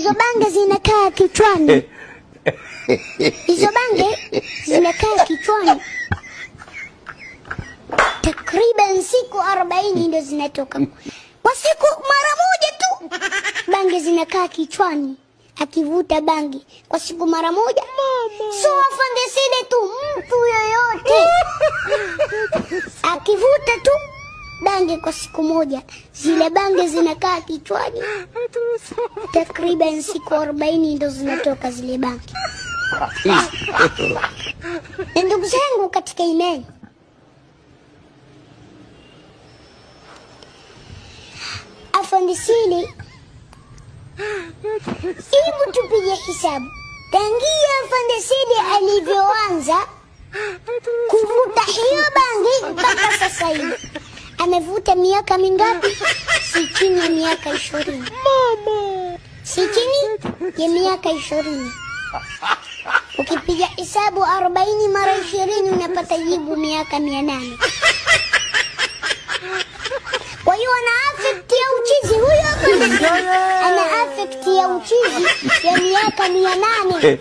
Hizo bange zinakaa kichwani. Hizo bange zinakaa kichwani takriban siku 40 ndio zinatoka. Kwa siku mara moja tu bange zinakaa kichwani. Akivuta bangi kwa siku mara moja. So Afande Sile tu, mtu yoyote akivuta tu bangi kwa siku moja, zile bangi zinakaa kichwani takriban siku 40 ndio zinatoka zile bangi. Na ndugu zangu katika imani, Afande Sile, hebu tupige hesabu tangia Afande Sile alivyoanza kuvuta hiyo bangi mpaka sasa hivi amevuta miaka mingapi? Si chini ya miaka 20. Mama, si chini ya miaka 20. Ukipiga hesabu 40 mara 20 unapata jibu miaka 800. Kwa hiyo ana affect ya uchizi huyo hapa. Ana affect ya uchizi ya miaka 800.